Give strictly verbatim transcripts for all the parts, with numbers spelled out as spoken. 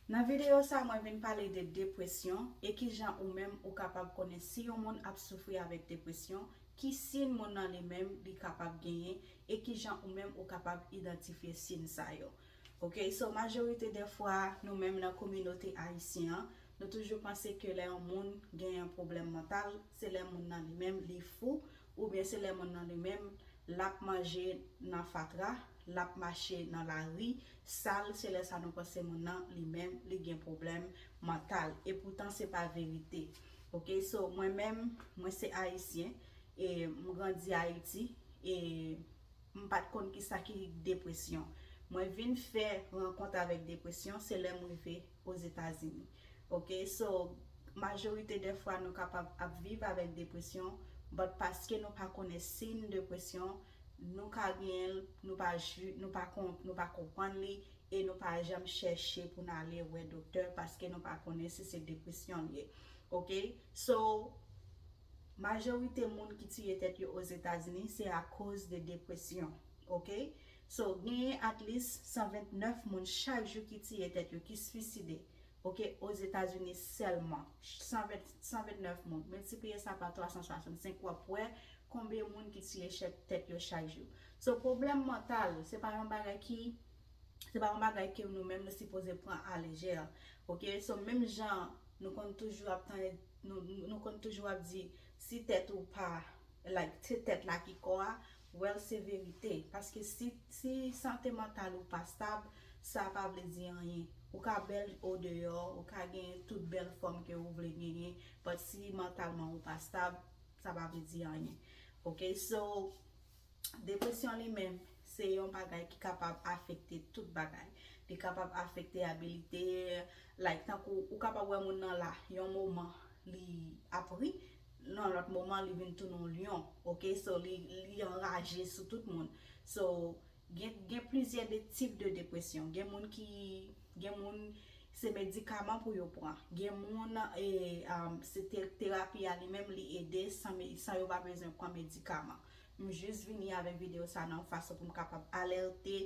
Nan videyo sa, mwen vin pale de depresyon e kijan ou menm ou kapab konnen si yon moun ap soufri avèk depresyon, ki siy moun nan li menm li kapab genyen, e kijan ou menm ou kapab idantifye siy sa yo. Ok, so majorite de fwa, nou menm nan kominote ayisyen an, nou toujou panse ke lè yon moun gen yon pwoblèm mantal, se lè moun nan li menm li fou, oubyen se lè moun nan li menm l ap manje nan fatra, l ap mache nan lari sal, se lè sa nou panse moun nan li menm li gen pwoblèm mantal. E poutan se pa verite. Ok, so mwen menm, mwen se ayisyen, e m grandi Ayiti, e m pa t konn kisa ki depresyon. Mwen vin fè rankont avèk depresyon, se lè m rive Ozetazini. Ok, so majorite de fwa nou kapab ap viv avèk depresyon, but paske nou pa konnen siy depresyon, nou ka genyen l, nou pa ju, nou pa kon, nou pa konprann li, e nou pa janm chèche pou n ale wè doktè paske nou pa konnen si se depresyon l ye. Ok, so majorite moun ki tiye tèt yo Ozetazini se akoz de depresyon. Ok, so genyen at least san vennèf moun chak jou ki tiye tèt yo, ki swiside. Ok, Ozetazini sèlman, san ven, san vennèf moun, miltipliye sa pa twa san swasannsenk, w ap wè konbyen moun ki tiye tèt yo chak jou. So pwoblèm mantal se pa yon bagay ki se pa yon bagay ke nou menm nou sipoze pran a lejè. Ok, so menm jan nou konn toujou ap tande, nou, nou konn toujou ap di si tèt ou pa, like, se tèt la ki kò a, well, se verite. Paske si, si sante mantal ou pa stab, sa pa vle di anyen. Ou ka bèl odeyò, ou ka gen tout bèl fòm ke ou vle genyen, but si mantalman ou pa stab, sa pa vle di anyen. Ok, so depresyon li menm se yon bagay ki kapab afekte tout bagay. Li kapab afekte abilite, like, tankou ou kapab wè moun nan la, yon moman li ap ri, nan lòt moman li vin tounen yon lyon. Ok, so li, li anraje sou tout moun. So gen, gen plizyè de tip de depresyon. Gen moun ki, gen moun se medikaman pou yo pran. Gen moun, e, um, se te, terapi a li menm li ede san, me- san yo pa bezwen pran medikaman. M jis vini avèk videyo sa nan yon fason pou m kapab alète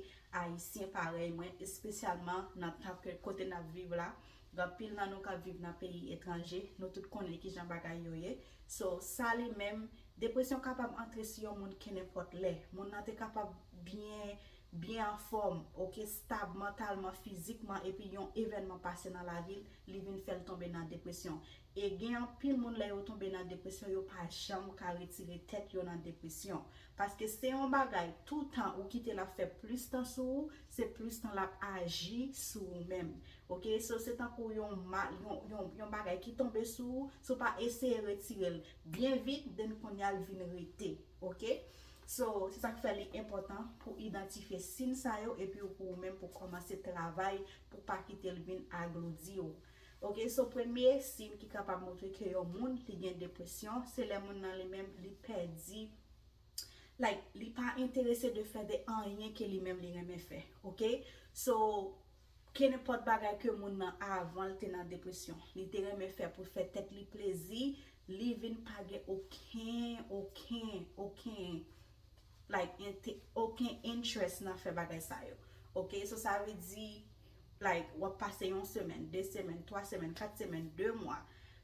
ayisyen parèy mwen, espesyalman nan tan ke kote n ap viv la. Gen anpil nan nou k ap viv nan peyi etranje, nou tout konnen kijan bagay yo ye. So sa li menm, depresyon kapab antre sou yon moun kenenpòt lè. Moun nan te kapab byen, byen anfòm, ok, stab mantalman, fizikman, epi yon evènman pase nan lavi l, li vin fè l tonbe nan depresyon. E gen anpil moun, lè yo tonbe nan depresyon, yo pa janm ka retire tèt yo nan depresyon. Paske se yon bagay, toutan ou kite l ap fè plis tan sou ou, se plis tan l ap aji sou ou menm. Ok, so se tankou yon, yon, yon, yon bagay ki tonbe sou ou, si w pa eseye retire l byen vit, then kounye a l vin rete. Ok, so se sa k fè li enpòtan pou idantifye siy sa yo epi pou ou menm pou kòmanse travay pou pa kite l vin aglodi w. Ok, so premye siy ki kapab montre ke yon moun li gen depresyon, se lè moun nan li menm li pèdi, like, li pa enterese de fè de anyen ke li menm li renmen fè. Ok, so kenenpòt bagay ke moun nan avan l te nan depresyon, li te renmen fè pou fè tèt li plezi, li vin pa gen okenn, okenn, okenn, like, ente- okenn interest nan fè bagay sa yo. Ok, so sa vle di, like, w ap pase yon semèn, de semèn, twa semèn, kat semèn, de mwa,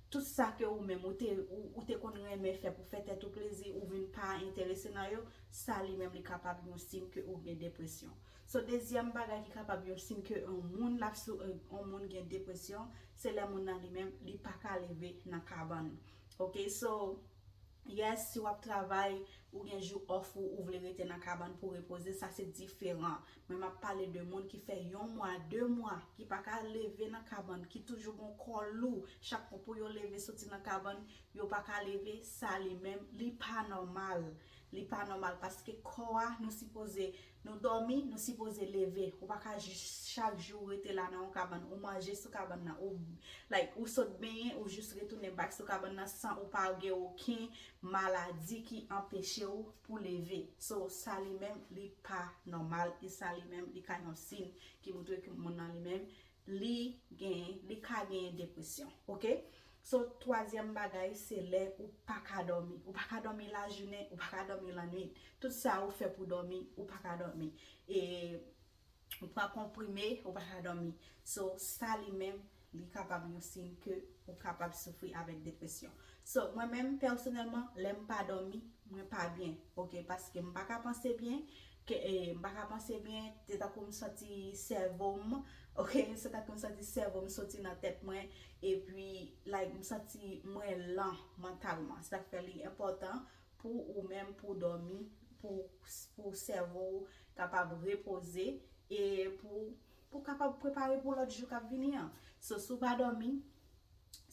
tout sa ke ou menm ou te, ou, ou te konn renmen fè pou fè tèt ou plezi, ou vin pa enterese nan yo, sa li menm li kapab yon siy ke ou gen depresyon. So dezyèm bagay ki kapab yon siy ke yon moun l ap sou, yon moun gen depresyon, se lè moun nan li menm li pa ka leve nan kabann. Ok, so yes, si w ap travay, ou gen jou off ou, ou vle rete nan kabann pou repoze, sa se diferan. Men m ap pale de moun ki fè yon mwa, de mwa, ki pa ka leve nan kabann, ki toujou gon kò lou. Chak fwa pou yo leve soti nan kabann, yo pa ka leve, sa li menm, li pa nòmal. Li pa nòmal paske kò a, nou sipoze, nou dòmi, nou sipoze leve. Ou pa ka jis chak jou rete la nan yon kabann. Ou manje sou kabann nan, ou, like, ou sot benyen, ou jis retounen back sou kabann nan san ou pa gen okenn maladi ki anpeche w pou leve. So sa li menm li pa nòmal, e sa li menm li ka yon siy ki montre ke moun nan li menm li gen, li ka gen depresyon. Ok, so twazyèm bagay se lè ou pa ka dòmi. Ou pa ka dòmi lajounen, ou pa ka dòmi lannwit. Tout sa ou fè pou dòmi, ou pa ka dòmi. E ou pran konprime, ou pa ka dòmi. So, sa li menm, li kapab yon siy ke ou kapab soufri avèk depresyon. So, mwen menm, pèsonèlman, lè m pa dòmi, mwen pa byen, oke? Paske m pa ka panse byen, ke, eh, m pa ka panse byen, se tankou m santi sèvo m, oke? Se tankou m santi sèvo m soti nan tèt mwen, epi, like, m santi mwen lan mantalman. Sa fè li enpòtan pou ou menm, pou dòmi, pou, pou sèvo w kapab repoze, e pou, pou kapab prepare pou lòt jou k ap vini an. So, si w pa dòmi,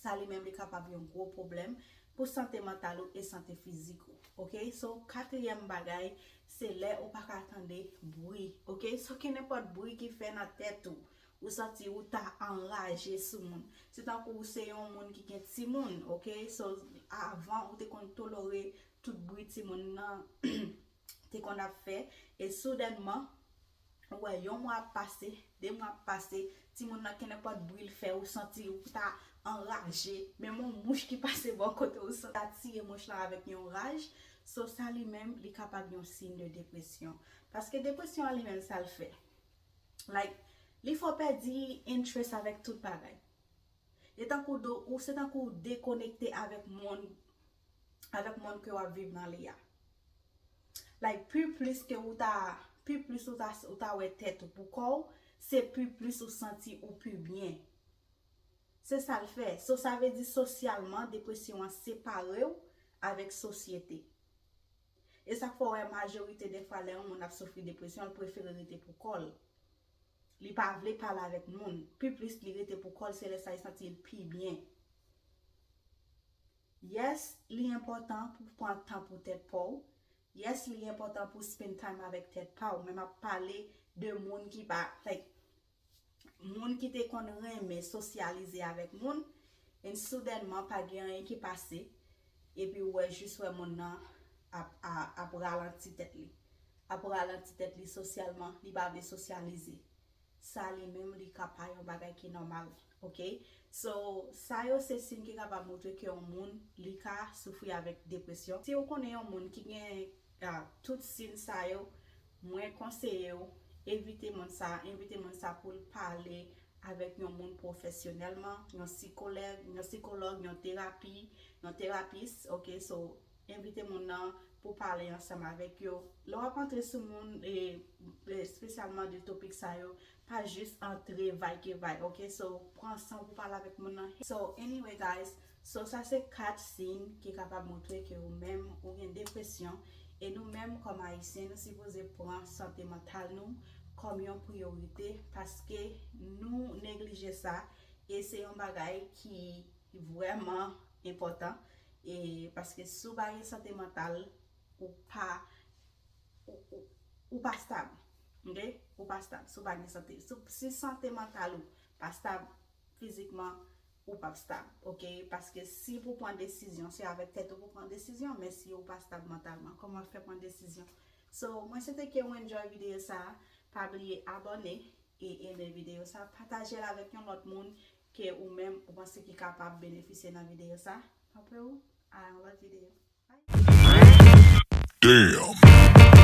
sa li menm li kapab yon gwo pwoblèm pou sante mantal ou e sante fizik ou. Oke? So, katriyèm bagay, se lè ou pa ka tande bri. Oke? So, kenenpòt bri ki fè nan tèt ou, ou santi ou ta anraje sou moun. Se tankou ou se yon moun ki gen timoun, oke? So, avan ou te konn tolere tout bri timoun nan te konn ap fè, e soudènman, ou wè yon mwa ap pase, de mwa ap pase, timoun nan kenenpòt bri l fè, ou santi ou ta anraje, menm yon mouch ki pase bò kote ou santi ta tiye mouch lan avèk yon raj, so sa li menm, li kapab yon siy de depresyon. Paske depresyon an li menm, sa l fè? Like, li fè w pèdi interest avèk tout bagay. E tankou do, ou se tankou dekonekte avèk monn, avèk monn ke w ap viv nan li a. Like, pi plis ke ou ta, pi plis ou ta, ou ta wè tèt ou pou kò w, se pi plis ou santi ou pi byen. Se sa l fè. So, sa vle di sosyalman, depresyon an separe w avèk sosyete. E sa k fè w wè majorite de fwa lè yon moun ap soufri depresyon, l prefere rete pou kò l. Li pa vle pale avèk moun. Pi plis li rete pou kò l, se lè sa li santi l pi byen. Yes, li enpòtan pou pran tan pou tèt pa w. Yes, li enpòtan pou spend time avèk tèt pa w. Men m ap pale de moun ki pa, like, moun ki te konn renmen sosyalize avèk moun, and soudènman pa gen anyen ki pase, epi ou wè jis wè moun nan ap, a, ap ralanti tèt li. Ap ralanti tèt li sosyalman, li pa vle sosyalize. Sa li menm, li ka pa yon bagay ki nòmal, oke? So, sa yo se siy ki kapab montre ke yon moun, li ka soufri avèk depresyon. Si ou konnen yon moun ki gen, ah, tout siy sa yo, mwen konseye w, envite moun sa, envite moun sa pou l pale avèk yon moun pwofesyonèlman, yon sikològ, yon sikològ, yon terapi, yon terapis, oke? So, envite moun nan pou pale ansanm avèk yo. Lè w ap antre sou moun, e, e, espesyalman de topik sa yo, pa jis antre vay ke vay, oke? So, pran san w pou pale avèk moun nan. So, anyway, guys, so sa se kat siy ki kapab montre ke ou menm ou gen depresyon. E nou menm, kòm Ayisyen, nou sipoze pran sante mantal nou kòm yon priyorite, paske nou neglije sa, e se yon bagay ki vrèman enpòtan, e paske si w pa gen sante mantal, ou pa, ou, ou, ou pa stab, oke? Ou pa stab, si w pa gen sante. Si, si sante mantal ou pa stab, fizikman, ou p ap stab, oke? Paske si pou pran desizyon, se avèk tèt ou pou pran desizyon, men si ou pa stab mantalman, kòman w fè pran desizyon? So, mwen swete ke w enjoy videyo sa a. Pa bliye abòne e eme videyo sa. Pataje l avèk yon lòt moun ke ou menm ou panse ki kapab benefisye nan videyo sa. Mwen ap wè w a yon lòt videyo. Damn.